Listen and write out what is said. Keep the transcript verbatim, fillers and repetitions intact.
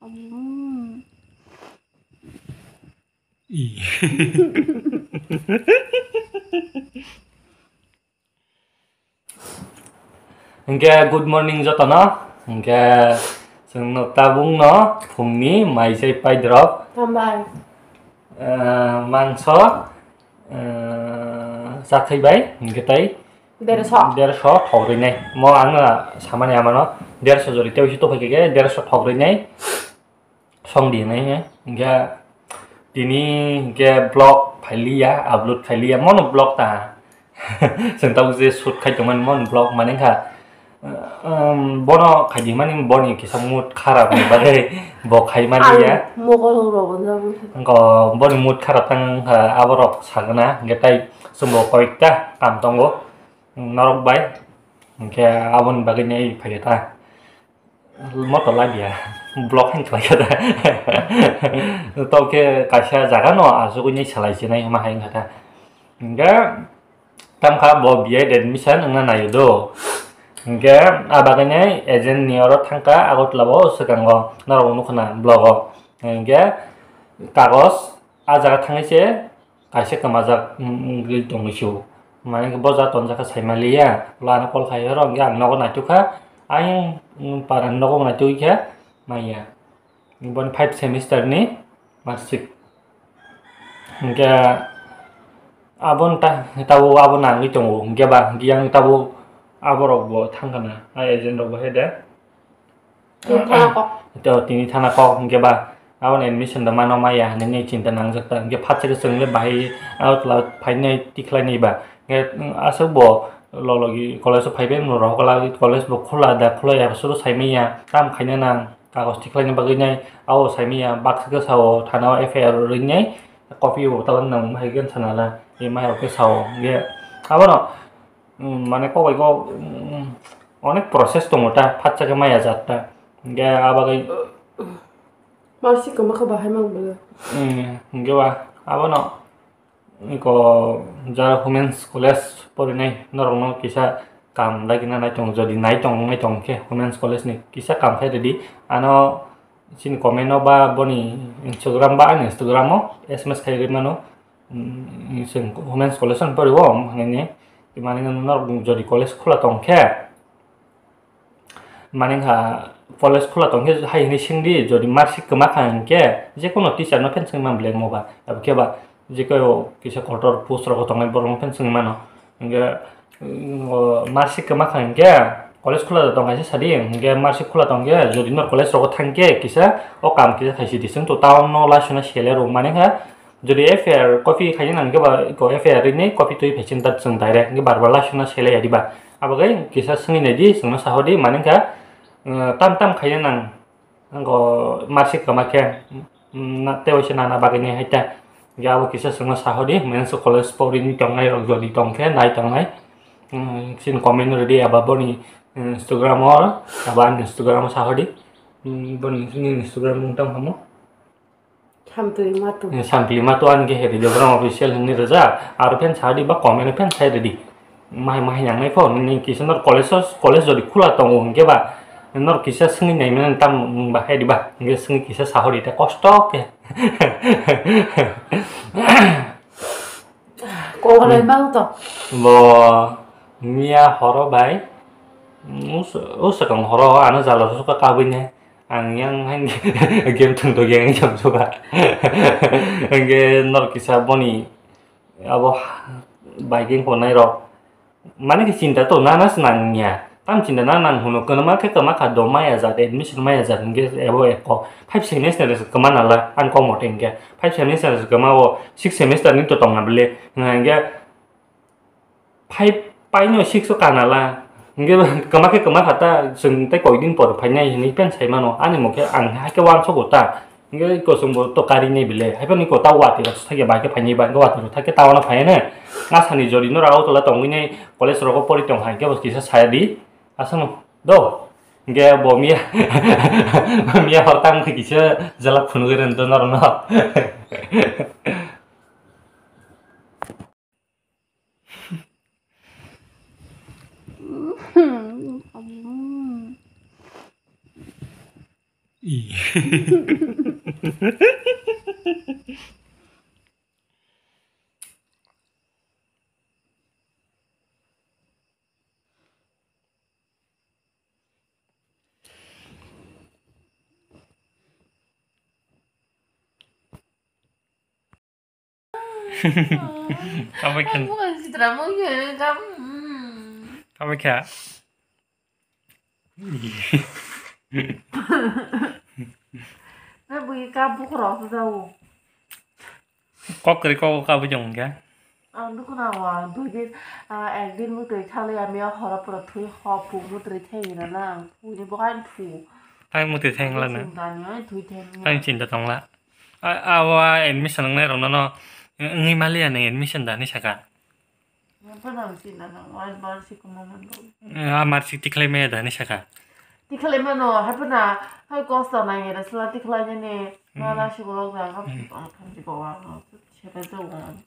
Hingke good morning jotono. Hingke chwngno tabukno phungni maisai paidrop. Hambai. Eh, mangso, eh, chakhai bai, hingke tai Derso. Derso thok rwnai. Mo ang samani amano derso jori tei usi tophai khe derso thok rwnai. Song di nai he. Hingke tini hingke vlog phailiya, upload phailiya, mono vlog ta. Chwng tabuk je shoot khai tongmani mono vlog mani kha. Ehm, bono khaidi mani boni kisa mood kharap ni bagwi bo khai mani ya. Mokol rok bo jabo. Hingke boni mood kharap tang kha, aborok sagana, hingke tai chwngbo koikta kam tongo norok bai. Hingke aboni bagwi nai phaiya ta. Moto labiya, vlog hain khlai kha da. Tokhe kaisa jaga no asugwi nai salai sinai hwnma hai wngkha da. Hingke tamkha bo B Ed admission wngna naio do. Hingke a bagwi nai agent ni oro thangkha Agartala o swkango norok nukha na vlog o. Hingke kagos a jaga thangwi se kaisa kwmajak wngwi tongwi sio. Mane bo ja tonjak kha saimaliya, ulo ano call khai oro, hingke ang nogo naitukha, ayang para nogo naitugwi khe maya. Boni five semester ni marksheet. Hingke aboni ta-, tabuk abo nangwi tongo, hingke ba, hingke yang tabuk aborok bo thangkha na, a agent rok bo hai de. Tini thana kok. To tini thana kok hingke ba, aboni admission da mano maya hinui chinta nangjak ta. Hingke phatsa khe chwng le bahai out la phainai tikhlai nai ba. Hingke aswk bo lologi college o phaibai no rohor kala college bo khula da khulai ya suru saimanya tam khaina nang kagoj tikhlai ni bagwi nai abo saimanya baksa khe sao thana o F I R rinai copy bo talang nang bahai khe sana la e mai rok khe sao hingke abono. Mane kok bai kok, mm, onek process tongo ta, phatsa khe maya jat ta. Hingke a bagwi. Marksheet kwma khe bahai mang bwle. Mm, hingke ba, abono iko jara Women's College porinai norokno kisa kam dagina nai tongo, jodi nai tong, nai tong khe Women's College ni kisa kam khai rwdi. Ano chini comment o ba boni Instagram ba ani Instagram o S M S khai rwi mano. Mm, chwng Women's College ani poriwo, hinui, mane norok jodi college khula tong khe, mane wngkha college khula tong khe hai hinui swngdi, jodi marksheet kwma kha hinkhe, jekono teacher no phen swngwi man bwlai mo ba, abo khe ba, jekao kisa kotor post rogo tongnai borok no phen swngwi mano, hinkhe, mm, o marksheet kwma kha hinkhe, college khula tong kaisa sadi, hinkhe marksheet khula tong khe, jodi no college rogo thang khe kisa o kam kisa khaisidi, chwng to town no laisuna sele rwmani kha. Jodi F I R copy khaina nang khe ba eko F I R rini copy twi phai chinta chwng direct hwnkhe bar bar laisuna selai ya diba. Abo khe kisa swngwi nai di, chwngno sa hor di, mani wngkha, uh, tam tam khaina nang, nangkhe marksheet kwma khe, um, na, tei waisa nana bagwi nai hai ta. Hwnkhe abo kisa chwngno sa hor di, Women's College pori ni tongnai rok jodi tong khe nai tongnai. Um, chini comment rwdi aba boni, um, Instagram o, aba ani Instagram o sa hor di. Um, boni nini Instagram mung tong hamo. Samtwi Matu. Eh, Samtwi Matu ani khe hedi Deborah Official hinwi rijak. Aro phen sa di ba comment phen sai rwdi. Mahai mahai nangnai pho, nini kisa nor college o, college jodi khula tongo hinkhe ba, nor kisa swngwi nai mani tam wng ba hai di ba, hinkhe swngwi kisa sa hor di ta kosto khe. Koknai mang to. Bo miya horo bai, us-, usakang horo ano jala suka kabui ne. Ang yang hain game thung to yang jam suka. Hingke nor kisa boni abo biking konai rok. Mane khe chinta to nana se nang ya. Tam chinta na nang hunu kono ma khe kama kha do maya jat admission maya jat hingke abo eko. Five semester se kama nala ang kok mote hingke. Five semester se kama o six semester ni to tong na bele. Hingke five paino six o kanala. Hingke kama khe kama kha ta chwng tei koi din por phainai hinui pen sai mano. Ani mokhe ang haikhe uansukgo ta. Hingke iko chwngbo to kari nai bile. Haiphano iko ta watwi rok thakya bai khe phainai ba, hingke watwi rok thakya ta wano phaiya ne. Asani jodi no rao tola tongwi nai college rogo pori tong hai khe bo kisa saya di. Asano do. Hingke bo miya, miya hor tang khe kisa jala phunugwi rwng do norok no. Kabai kha. Kabai kha. Kok kwrwi kok kabo chong kha. Ang dukhu nango, ang dui din, ah, ek din mwtwi khalai, ami o horo pura thwi hop, pung mwtwi thai na na, ang thwi ni bo ang thu. Ang mwtwi thai wngla na. Chwng dani, ang thwi thai wngla. Ang chinta tongla. A, a, o, a, admission wngnai rok nono wngwi maliya nang admission da hinwi saka. Ang phano ang chinta nango, ang bar si kwma manbo. A, marksheet tikhlai maya da hinwi saka. Tikhlai mano, hai phano, hai kosto nai, resla tikhlai nani, mala sikolok da, ang thamchi ko ang, sepe jo ang.